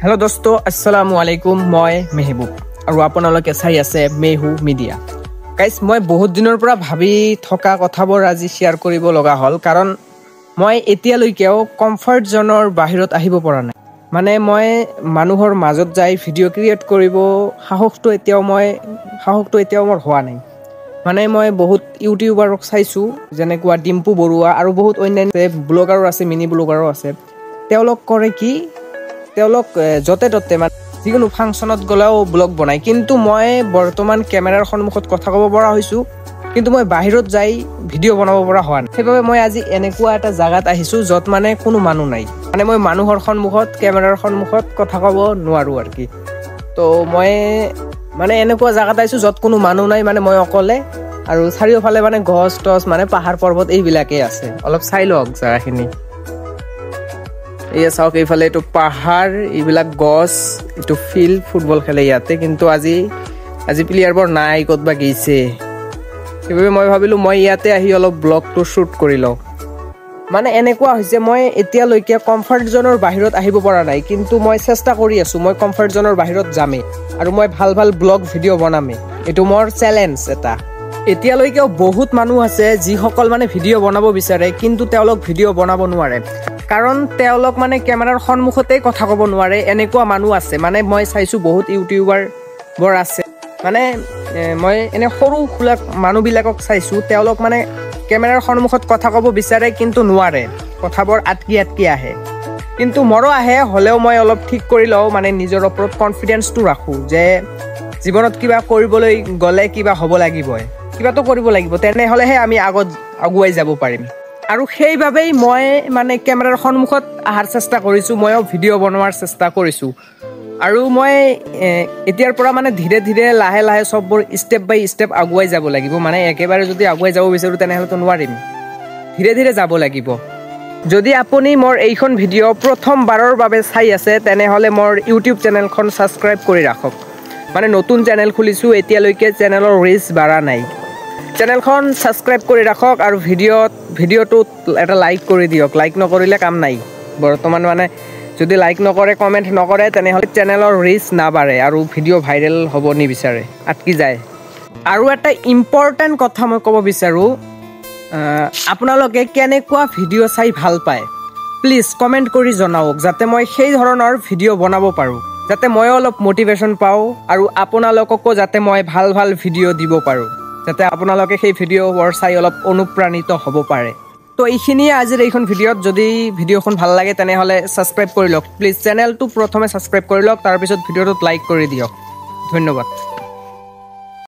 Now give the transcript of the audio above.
Hello' দোস্ত, আসসালামু আলাইকুম। মই মেহবুব আৰু আপোনালোকে চাই আছে মেহু মিডিয়া। গাইজ, মই বহুত দিনৰ পৰা ভাবি থকা কথাবোৰ আজি শ্বেয়াৰ কৰিব লগা হ'ল, কাৰণ মই এতিয়ালৈকেও কমফৰ্ট জ'নৰ বাহিৰত আহিব পৰা নাই। মানে মই মানুহৰ মাজত যাই ভিডিঅ' ক্ৰিয়েট কৰিব সাহসটো এতিয়াও মোৰ হোৱা নাই। মানে মই বহুত ইউটিউবাৰক চাইছোঁ, যেনেকুৱা ডিম্পু বৰুৱা আৰু বহুত অন্যান্য ব্লগাৰো আছে, মিনি ব্লগাৰো আছে। তেওঁলোক কৰে কি, তেওঁলোক য'তে ত'তে মানে যিকোনো ফাংচনত গ'লেও ব্লগ বনায়। কিন্তু মই বৰ্তমান কেমেৰাৰ সন্মুখত কথা ক'ব পৰা হৈছোঁ, কিন্তু মই বাহিৰত যাই ভিডিঅ' বনাব পৰা হোৱা নাই। সেইবাবে মই আজি এনেকুৱা এটা জেগাত আহিছোঁ য'ত মানে কোনো মানুহ নাই। মানে মই মানুহৰ সন্মুখত, কেমেৰাৰ সন্মুখত কথা ক'ব নোৱাৰোঁ আৰু কি। তো মই মানে এনেকুৱা জেগাত আহিছোঁ য'ত কোনো মানুহ নাই, মানে মই অকলে আৰু চাৰিওফালে মানে গছ টছ, মানে পাহাৰ পৰ্বত এইবিলাকেই আছে। অলপ চাই লওক জেগাখিনি। এয়া চাওক, এইফালে এইটো পাহাৰ, এইবিলাক গছ, এইটো ফিল্ড, ফুটবল খেলে ইয়াতে। কিন্তু আজি প্লেয়াৰবোৰ নাই, ক'তবা গৈছে। সেইবাবে মই ভাবিলোঁ মই ইয়াতে আহি অলপ ব্লগটো শ্বুট কৰি লওঁ। মানে এনেকুৱা হৈছে, মই এতিয়ালৈকে কমফৰ্ট জ'নৰ বাহিৰত আহিব পৰা নাই, কিন্তু মই চেষ্টা কৰি আছোঁ। মই কমফৰ্ট জ'নৰ বাহিৰত যামেই আৰু মই ভাল ভাল ব্লগ ভিডিঅ' বনামেই। এইটো মোৰ চেলেঞ্জ এটা। এতিয়ালৈকেও বহুত মানুহ আছে যিসকল মানে ভিডিঅ' বনাব বিচাৰে, কিন্তু তেওঁলোক ভিডিঅ' বনাব নোৱাৰে, কাৰণ তেওঁলোক মানে কেমেৰাৰ সন্মুখতেই কথা ক'ব নোৱাৰে। এনেকুৱা মানুহ আছে। মানে মই চাইছোঁ বহুত ইউটিউবাৰবোৰ আছে, মানে মই এনে সৰু সুৰা মানুহবিলাকক চাইছোঁ, তেওঁলোক মানে কেমেৰাৰ সন্মুখত কথা ক'ব বিচাৰে কিন্তু নোৱাৰে, কথাবোৰ আটকি আটকি আহে। কিন্তু মোৰো আহে, হ'লেও মই অলপ ঠিক কৰি লওঁ। মানে নিজৰ ওপৰত কনফিডেঞ্চটো ৰাখোঁ যে জীৱনত কিবা কৰিবলৈ গ'লে কিবা হ'ব লাগিবই, কিবাটো কৰিব লাগিব, তেনেহ'লেহে আমি আগত আগুৱাই যাব পাৰিম। আৰু সেইবাবেই মই মানে কেমেৰাৰ সন্মুখত অহাৰ চেষ্টা কৰিছোঁ, ময়ো ভিডিঅ' বনোৱাৰ চেষ্টা কৰিছোঁ। আৰু মই এতিয়াৰ পৰা মানে ধীৰে ধীৰে, লাহে লাহে চববোৰ ষ্টেপ বাই ষ্টেপ আগুৱাই যাব লাগিব। মানে একেবাৰে যদি আগুৱাই যাব বিচাৰোঁ তেনেহ'লেতো নোৱাৰিম, ধীৰে ধীৰে যাব লাগিব। যদি আপুনি মোৰ এইখন ভিডিঅ' প্ৰথমবাৰৰ বাবে চাই আছে, তেনেহ'লে মোৰ ইউটিউব চেনেলখন ছাবস্ক্ৰাইব কৰি ৰাখক। মানে নতুন চেনেল খুলিছোঁ, এতিয়ালৈকে চেনেলৰ ৰিচ বাঢ়া নাই। চেনেলখন ছাবস্ক্ৰাইব কৰি ৰাখক আৰু ভিডিঅ'টোত এটা লাইক কৰি দিয়ক। লাইক নকৰিলে কাম নাই বৰ্তমান। মানে যদি লাইক নকৰে, কমেণ্ট নকৰে, তেনেহ'লে চেনেলৰ ৰিচ নাবাঢ়ে আৰু ভিডিঅ' ভাইৰেল হ'ব নিবিচাৰে, আটকি যায়। আৰু এটা ইম্পৰ্টেণ্ট কথা মই ক'ব বিচাৰোঁ, আপোনালোকে কেনেকুৱা ভিডিঅ' চাই ভাল পায় প্লিজ কমেণ্ট কৰি জনাওক, যাতে মই সেই ধৰণৰ ভিডিঅ' বনাব পাৰোঁ, যাতে ময়ো অলপ মটিভেশ্যন পাওঁ আৰু আপোনালোককো যাতে মই ভাল ভাল ভিডিঅ' দিব পাৰোঁ, যাতে আপোনালোকে সেই ভিডিঅ'বোৰ চাই অলপ অনুপ্ৰাণিত হ'ব পাৰে। তো এইখিনিয়ে আজিৰ এইখন ভিডিঅ'ত। যদি ভিডিঅ'খন ভাল লাগে তেনেহ'লে ছাবস্ক্ৰাইব কৰি লওক প্লিজ। চেনেলটো প্ৰথমে ছাবস্ক্ৰাইব কৰি লওক, তাৰপিছত ভিডিঅ'টোত লাইক কৰি দিয়ক। ধন্যবাদ।